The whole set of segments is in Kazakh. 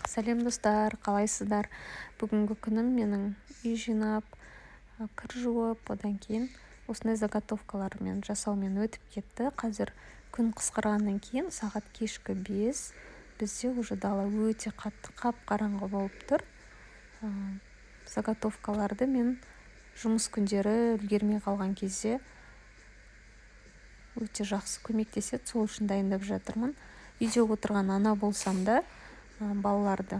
Сәлем, достар! Қалайсыздар? Бүгінгі күнім менің үй жинап, кір жуып, одан кейін осындай заготовкалармен жасаумен өтіп кетті. Қазір күн қысқарғаннан кейін, сағат кешкі 5, бізде уже дала өте қатты қап-қараңғы болып тұр. Заготовкаларды мен жұмыс күндері үлгермей қалған кезде өте жақсы көмектеседі, сол үшін дайындап жатырмын. Үйде отырған ана болсам да, балаларды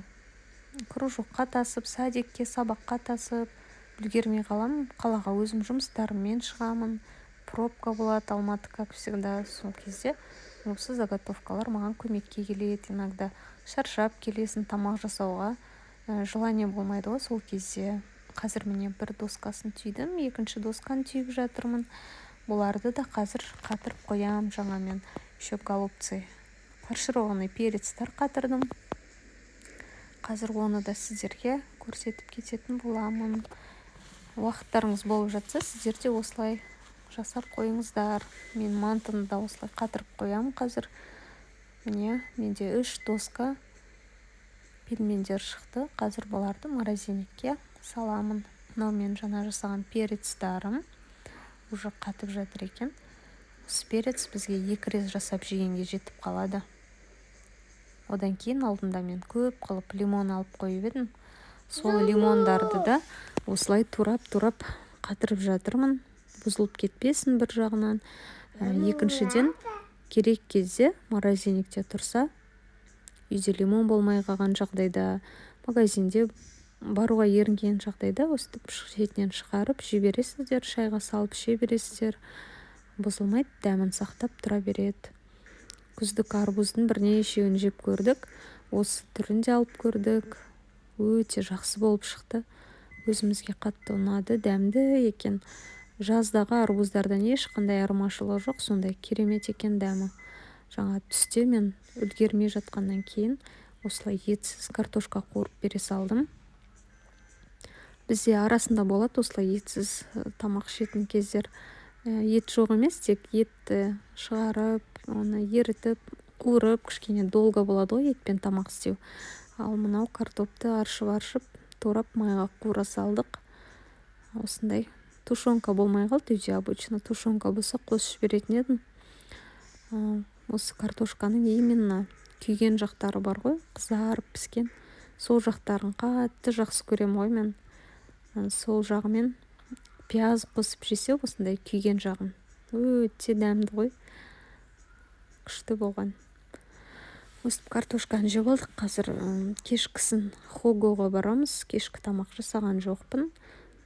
кружокқа тасып, садикке, сабаққа тасып үлгермей қаламын. Қалаға өзім жұмыстарыммен шығамын, пробка болады Алматы, как всегда. Сол кезде осы заготовкалар маған көмекке келеді. Иногда шаршап келесің, тамақ жасауға желание болмайды ғой сол кезде. Қазір, міне, бір доскасын түйдім, екінші досканы түйіп жатырмын. Бұларды да қазір қатырып қоямын. Жаңа мен еще голубцы, фаршированный перецтер қатырдым. Қазір оны да сіздерге көрсетіп кететін боламын. Уақыттарыңыз болып жатса, сіздер де осылай жасап қойыңыздар. Мен мантыны да осылай қатырып қоямын. Қазір, міне, менде үш доска пельмендер шықты. Қазір бұларды морозильникке саламын. Мынау менің жаңа жасаған перецтарым уже қатып жатыр екен. Осы перец бізге екі рет жасап жегенге жетіп қалады. Одан кейін алдында мен көп қылып лимон алып қойып едім. Сол лимондарды да осылай турап-турап қатырып жатырмын, бұзылып кетпесін бір жағынан, екіншіден, керек кезде морозильникте тұрса, үйде лимон болмай қалған жағдайда, магазинде баруға ерінген жағдайда, өстіп шетінен шығарып жібересіздер, шайға салып іше бересіздер, бұзылмайды, дәмін сақтап тұра береді. Күздік арбуздың бірнешеуін жеп көрдік, осы түрін де алып көрдік, өте жақсы болып шықты. Өзімізге қатты ұнады, дәмді екен. Жаздағы арбуздардан ешқандай айырмашылығы жоқ, сондай керемет екен дәмі. Жаңа түсте мен үлгермей жатқаннан кейін осылай етсіз картошка қуырып бере салдым. Бізде арасында болады осылай етсіз тамақ ішетін кездер. Ет жоқ емес, тек етті шығарып, оны ерітіп, қуырып, кішкене долго болады ғой етпен тамақ істеу. Ал мынау картопты аршып-аршып, турап, майға қуыра салдық. Осындай тушенка болмай қалды үйде. Обычно тушенка болса, қосып жіберетін едім. Осы картошканың именно күйген жақтары бар ғой, қызарып піскен, сол жақтарын қатты жақсы көремін ғой мен. Сол жағымен пияз қосып жесе, осындай күйген жағын, өте дәмді ғой, күшті болған. Өстіп картошканы жеп алдық. Қазір кешкісін Хогоға барамыз. Кешкі тамақ жасаған жоқпын.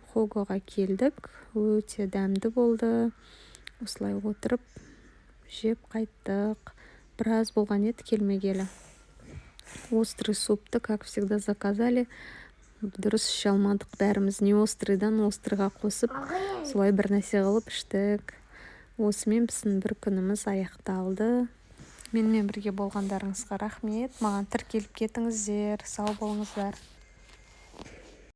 Хогоға келдік, өте дәмді болды. Осылай отырып жеп қайттық. Біраз болған еді келмегелі. Острый супты, как всегда, заказали. Дұрыс іше алмадық бәріміз, не острыйдан острыйға қосып, солай бір нәрсе қылып іштік. Осымен біздің бір күніміз аяқталды. Менімен бірге болғандарыңызға рахмет. Маған тіркеліп кетіңіздер. Сау болыңыздар!